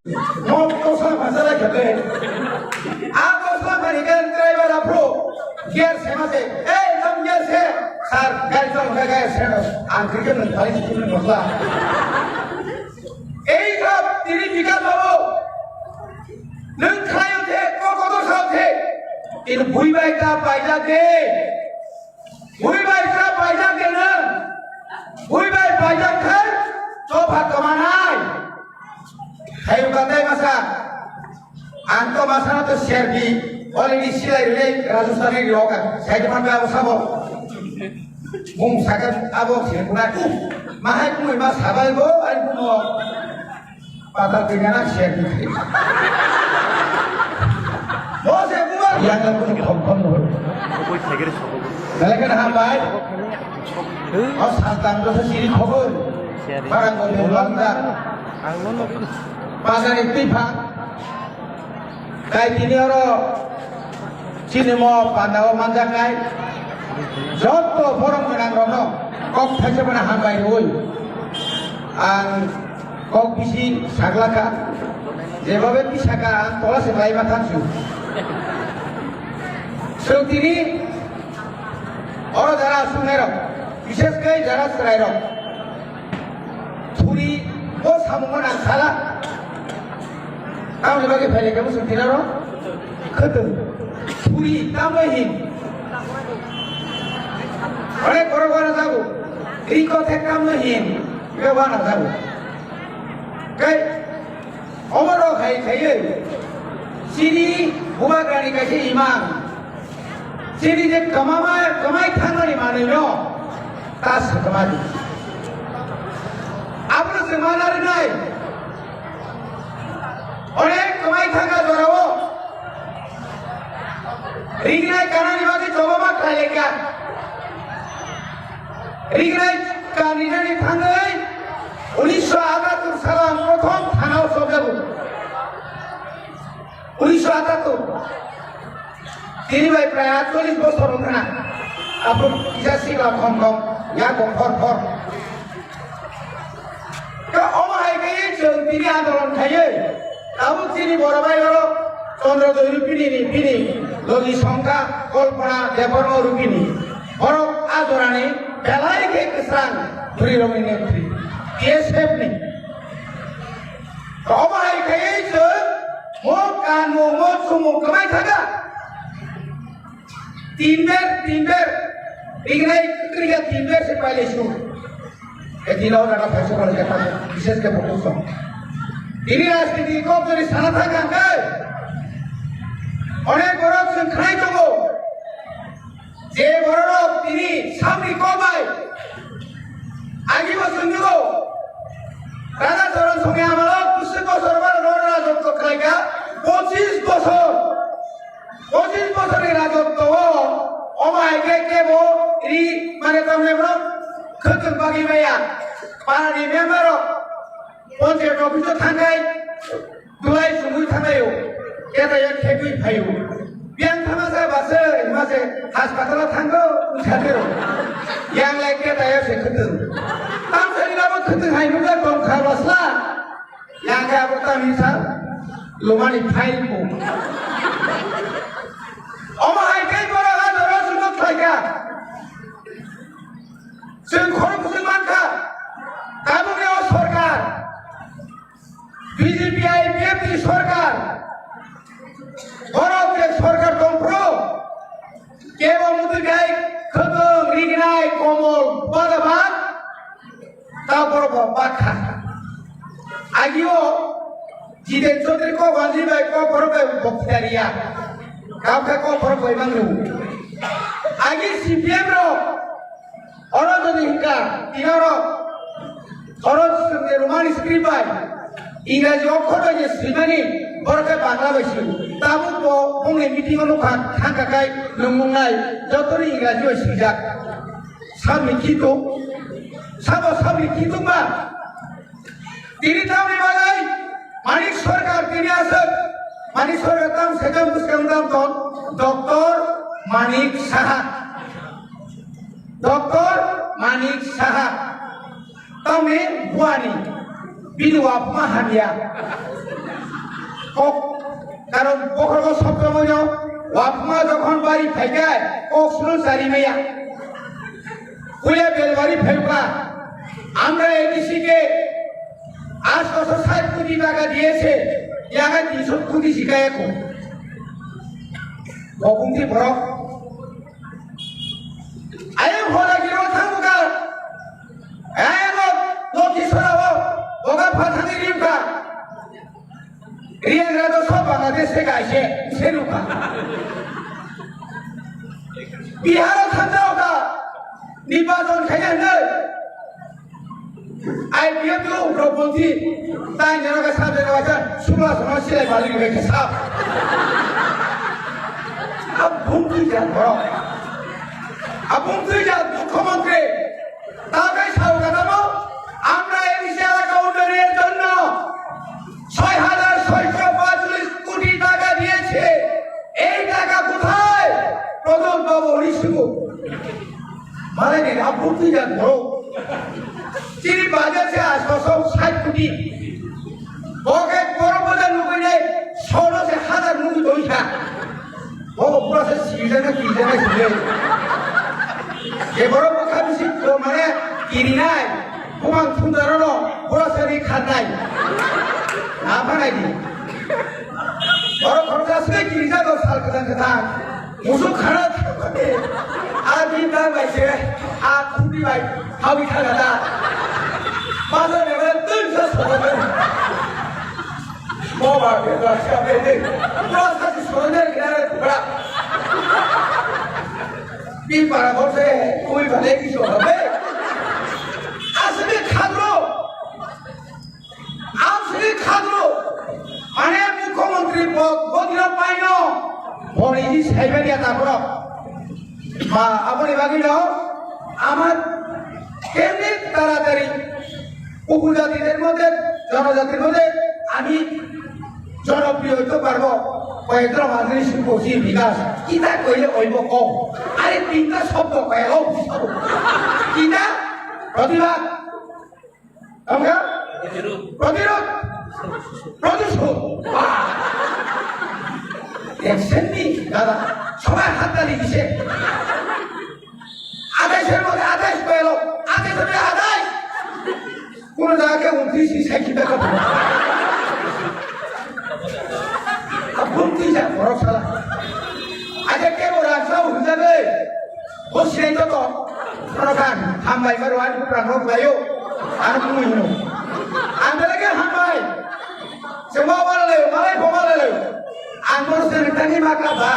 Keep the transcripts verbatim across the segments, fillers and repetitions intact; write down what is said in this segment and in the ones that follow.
Mok tosa masala khele. A tosa mani gan driver apro. Gear se mase. Ei, tam gear se. Sir, gari chol kha gear se. Ang khe nang phai si nang masla. Ei kha tini Bikas babu. Nang khayo the, ko ko do sao the. In bui bai ta bai ja de. Bui bai ta bai ja de nang. Bui bai bai ja khai. Choba kamanai. Hayu katai masa. Ang to masa na to serbi. Already silai rilai Rajasthani rioka. Sai depan ba abo sabo. Bung sakha abo sirkuna. Mahai kumai ma sabai bo ai kumo. Pata tingana serbi. Bo se kuma. Yang aku khom khom no. Balakan hambai. O santang dosa siri khobor. Barang ko belanda. Bazar ni tipa. Kai tini oro chini mo panda o manjaknai. Jotto borom gwnang rokno kok thaisa bana hambai rwi. Ang kok bisi saglaka. Jebabe pisaka ang tola se lai ma thangsu. Srotini Oro jara aswknairok, bishes khe jara chwrairok, thuri bo samungo nang sala. Tamoni bagwi phailai khe bwswk tinaro khwtwng. Thuri tamo hin. Onek borok wana jago. Riko thek tamo hin. Be wana jago. Kai Omo rok hai khaiwi chini bubagrani kaisa imang, chini je kwmama, kwmai thangnani manwino ta sakma di. Abono chwng ma narinai. Onek kwmai thangna jorao ringnai kanani bagwi choba ma khlai laikha. Ringnai kaninani thangwi unisho atattur salo ang prothom thana o chobjago. Unisho atattur. Tini bai prai atchollish bosor wngkha na. Aphuru kisa sikla khom khom, ya kok phor phor. Khe omo hai khe chwng tini andolon khaiwi tabuk chini borok bai oro Chandra Joy Rupini ni bini logi songkha Kalpana Debbarma Rupini. Borok a jorani belai khe kwsang bwrwi rokni netrwi T S F ni. Omo hai khe chwng mo kanmung mo chumung kwmai thaga. Timber, timber. Ignai kriya timber se paile su. Eti lo na phaisa pal kata, bishes ke photo so. Tini rajniti kok jodi sana thang kang kai. Onek borok sung khnai tongo. Je borok tini samni kok bai. Agi bo sung nugo. Raja Charan Songni amalo bwswk bosor bar rora jotto khlaika. Pochis bosor. Pochis bosorni rajotto o, omo hai khe kebo ri mane tamni borok khwtwng bagwi maya. Parani member rok ponchayat office o thangkhai dulai sumui thanglaio. Keta ya khegwi phaio. Biyang thama sa base mase hospital o thango wngsa phiro. Yang lai keta ya se khwtwng. Tamsari labo khwtwng hai nukha tong kha basla. Yang khe abo tamni sa lumani file bo. Omo hai khe borok a jora sumok khlaikha. Chwng khorok kuchuk mankha. Tabukni o sorkar, B J P I P F ni sorkar, borok je sorkar tongphuru, kebo muitu khai khwtwng, rignai, komol, bada bak, ta borok bo bakha. Agio Jiten Chaudhary kok banjwi bai kok borok bai bokti daria. Kap khe kok borok bai mangno. Agi C P M rok oro jodi hinka, tini oro, oro swnge Roman script bai, Ingraji okhor bai je swimani, borok khe Bangla bai swi. Tabuk bo bongni meeting o nukha, thangkha khai nung nungnai, jotoni Ingraji bai swijak. Samni khitung, sabo samni khitung ba? Tini tamni bagwi Manik Sarkar tini aswk, Manik Sarkar tam sekam bwskang tam ton, Doctor Manik Saha. Doctor Manik Saha. Tamni buani bini wapma hamya. Kok, karon bokhorgo sobsomoi no wapma jokhon bari phaikai kok suno chari maya. Puila belbari phaiba, আমরা এডিসি কে আটশো ষাট কোটি টাকা দিয়েছে, ইয়াকে তিনশো কোটি শিকায় এখন। Bobungti borok. Ayang hola giro thanguka. Ayang lo, lo kisora wo, boga phathani rimka. Riyangra to sob Bangladesh se kaise, se rupa. Bihar o thangjao ka, nipajon khaina hinwi. I P F to ugroponthi, tai nero ka sabe ka wacha, sumla sumla silai bali ka sab. Abung tu jan bro. Abung tu jan mukhyamantri. তাদের সরকারও আমরা এই এলাকা উন্নয়নের জন্য ছয় হাজার ছয়শো পঁয়তাল্লিশ কোটি টাকা দিয়েছে। এই টাকা কোথায়? প্রদ্যুৎ বাবু উনি শুধু মানে আপত্তি জানবো। চিনি বাজার সে আটশো ষাট কোটি। Pocket boro boda nugui nai, soro se hazar nugui doi kha. Bo pura se sijana kijana sile. Je boro bokha bisi ko mane kiri nai, bumang thundaro no, boro se ri khan nai. Apa nai di. Boro khorok asle kiri jago sal katan katan. Musuk khana thangmani. A din dan bai se, a khuti bai, hawi khaga da. Bazar ne bai tun sa sa da. Mo ba ke da sa be de. Bro sa si so ne ke da bra. Bi para bo se, koi ba le ki so be. Asli khadro. Ang sini khadro, mane mukhyamantri pok bodino paino, boni ni saiba dia takhro. Ba, aboni bagwi no, amar kemni taratari, উপজাতিদের মধ্যে, জনজাতির মধ্যে আমি জনপ্রিয় হইতে পারবো, কয়েকজন মানুষ বসি বিকাশ, কিতা কইলে অইব কও, আরে তিনটা শব্দ কয়ে, ও, কিতা? প্রতিবাদ। Amga? Protirod. Produsyon. Wah. Eksen ni, dada. Sobai hattali dise. Adai ser mode adai pelo. Adai ser mode adai. Kono jaga ke untris ni sai kita ka. Abun tisa borok sala. Aja ke ora sa unjabe. Bo sinai joto. Prokan, hambai maro ani bukrang rok layo. Ano kung hino. Ang belai ke hambai. Sengma wala layo, malai bo wala layo. Ang bo se tani maka ba.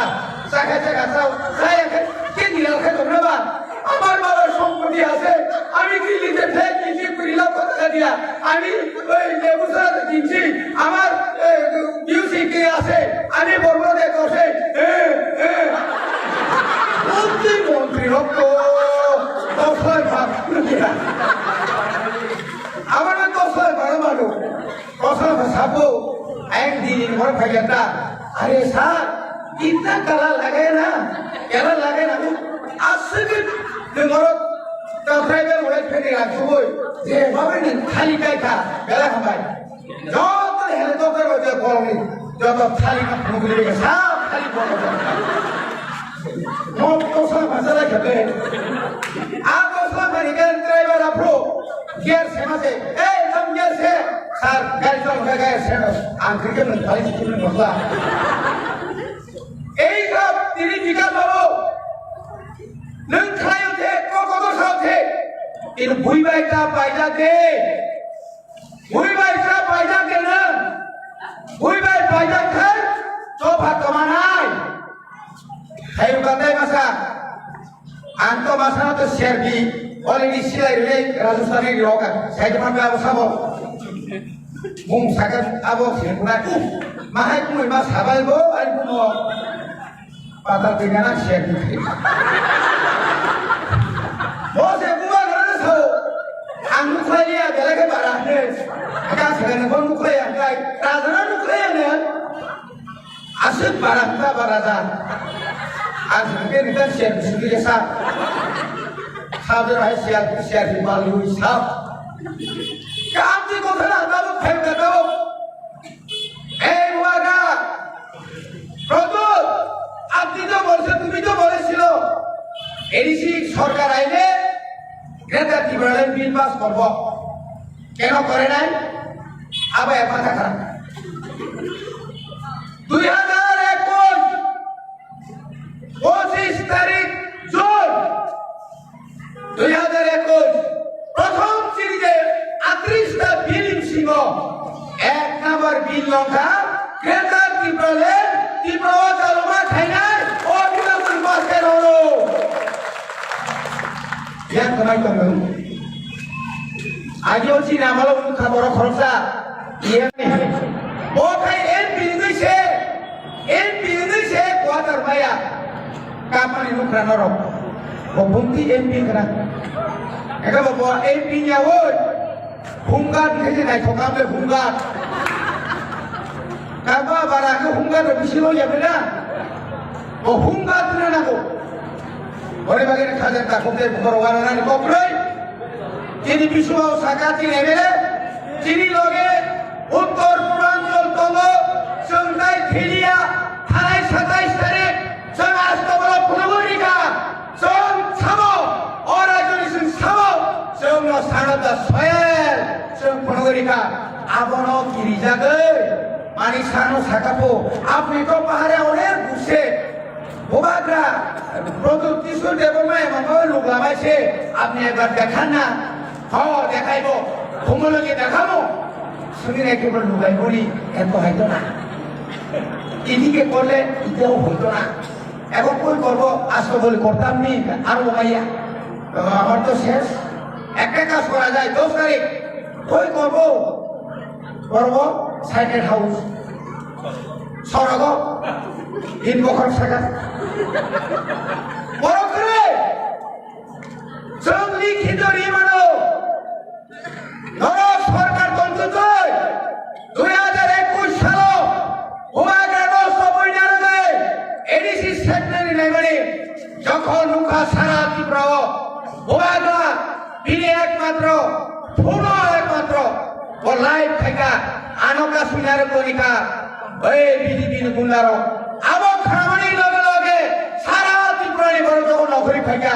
Saka saka sao, saya ke, ke nilal ke dona ba. আমার বাবার সম্পত্তি আছে, আমি দিল্লিতে ফেক দিয়েছি কুড়ি লক্ষ টাকা দিয়া, আমি ওই লেবু ছাড়াতে কিনছি, আমার মিউজিক আছে, আমি বর্মা দিয়ে কষে, এ, এ। প্রতিমন্ত্রী রক্ত, দশ লাখ ভাগ। আমার নাম দশ লাখ ভাড়া মারো। Kosa sabo, ayang dini mor phai ta. Are sir, itna kala lage na, kala lage na. Asli ni mor ta tribal welfare ni rajugoi, je bhabe ni khali kai ta, bela hambai. Joto helicopter o je koloni, joto khali ka phunugri be sa khali koloni. Mo kosa masala khate. A kosa mari kan driver apro. Gear se mase. Ei, tam gear se. Sir, gari chal gari se. Ang kike mun thali sikil mun masla. Ei sab tini bikal babo. Nung khayo the, ko ko ko sao the. In bui bai ta bai ja de. Bui bai ta bai ja de na. Bui bai bai ja khai. Choba kamanai. Hai ukatai masa. Ang to masano to serbi, already silai rwi, Rajasthani roka, sai to mangga abo sabo. Mung sakan abo sirkuna, uh, mahai kumui ma sabai bo, ai kumo. Pata tingana serbi. Bo se buwa gara sao. Ang nukhai liya, belai ke bara ne. Ka sakan bo nukhai ya, kai. Rajana nukhai ya ne. Aswk bara hwnba ba raja. Ang hwnkhe nini siyan bisingtwi khe sa. Sa jora hai siyan, siyan hi bal hui sa. Ka ang twi kotha na tabuk phaikha tabuk. Ei, waga! ADC সরকার আইলে greater Tripuraland bill pass করব। কেন করে নাই? আবার এক মাথা খারাপ। দুই হাজার একুশ, পঁচিশ তারিখ জুন দুই হাজার একুশ, প্রথম সিরিজে আটত্রিশটা বিল সিংহ এক নাম্বার বিল লঙ্কা গ্রেটার ত্রিপুরাল্যান্ড ত্রিপুরা চালুমা খাইনাই অভিনন্দন পাসের হলো। ইয়ার তোমায় তো আগে হচ্ছি না আমার খবর খরচা। Bo khai M P ni se, M P ni se quarter maya. Kapani nukra norok. Bo bumti M P kra. Eka bo, bo M P nya oi. Hunga dikhe je nai thokam le hunga. Kaba bara ke hunga to bisi lo ya bela. Bo hunga tuna na bo. Ore bagi khaja ta khokte bukoro wana nani kokroi. Chini biswao saka chini M L A, chini loge uttor purbanchal tongo, chwng tai thiliya, thanai satais tarik, chwng asto boro phunugwi rikha, chwng samo, o rajyoni chwng samo, chwngno sanata soyel, chwng phunugwi rikha, abono kirijagwi, mani sano sakapo, apni to pahare onek guse, Bubagra, Pradyot Kishore Debbarma emang luglamai se, apni ekbar dekhan na? Ho, dekhaibo. Humologi dekhamo. Suni naikhe bo lugai boli, eto hoito na. Idike korle, iteho hoito na. Ekhon koi korbo, asto boli kortam ni, aro maya. Amar to ses. Ekta kaj kora jai, dos tarik. Koi korbo? Borok bo side house. Sorogo in bokhorok saka. Borok kwrwi. Chwng likhito ri mano. Norok sorkar tongtwtwi dui hajar ekush salo Bubagra no soboi narwgwi A D C secretary naimani jokhon nukha sara Tripura o Bubagra bini ekmatro phuno ekmatro bo live khaika, ano kasui narwk tonikha, oi B J P ni gunda rok. Abo khamani loge loge sara Tripura ni borok jokhon nokhori phaika,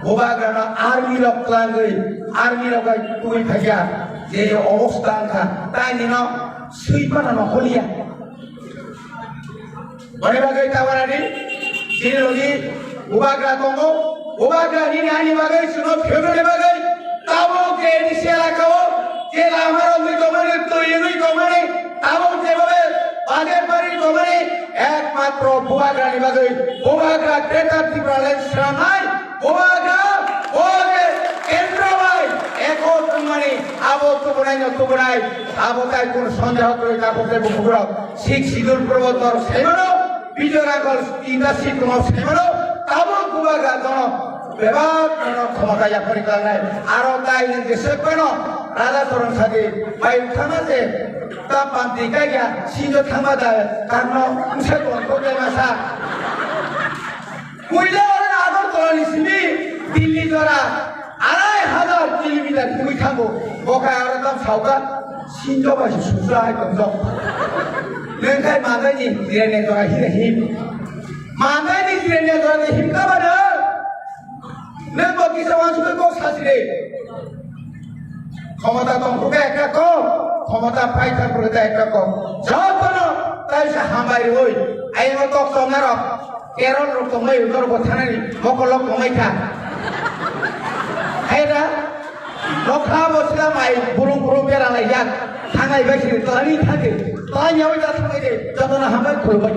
Bubagra no army rok twlangwi, army rok bai tubui phaika, je obostha wngkha, tai nino swi phano nokholiya. Boni bagwi tawarani chini logi Bubagra tongo. Bubagra nini ani bagwi chwngno phirnani bagwi tabuk je A D C elakao je lama rogwi tongmani, twi wngwi tongmani, tabuk jebobe bajar bari tongmani, ekmatro Bubagrani bagwi, Bubagra Greater Tipraland swnamnai, Bubagra, bo je kendro bai ekot wngmani, abo tubunaino tubunai, abo tai kunu sondeho kwrwi tabuk je bukukrok. Sixth Schedule probotor saimano, Bijoy Rangkhol tinta seat tongma saimano, tabuk Bubagra jono bebak jono khomota yapharwi klangnai. Aro tai nwng jeswk phano Raja Charan Sadi bai thangma je ta panti kaiya sinjo thangma da karno wngsa tongkho tei masa. Puila oro Agartala ni simi Delhi jora arai hajar kilometer himwi thango. Bo khe aro tam sauka sinjo bai se susa hai tongjak. Nwng khai manjai ni jirania jora hira him. Manjai ni jirania jora ni him ka bana. Nwng bo kisa wansukhe kok sasi de. Khomota tongkhuka ekta kok, khomota paithar purita ekta kok. Jotono taisa hambai rwui, ayano tok tongnarok, Kerol rok tongmai, norok bo thanani, mokolok tongmai kha. Hai da, nokha bo sila mai, burung burung bera laijak, thangai bai sini, tani thangdi, tani yawi da thangai de, jotono hambai khulumbai.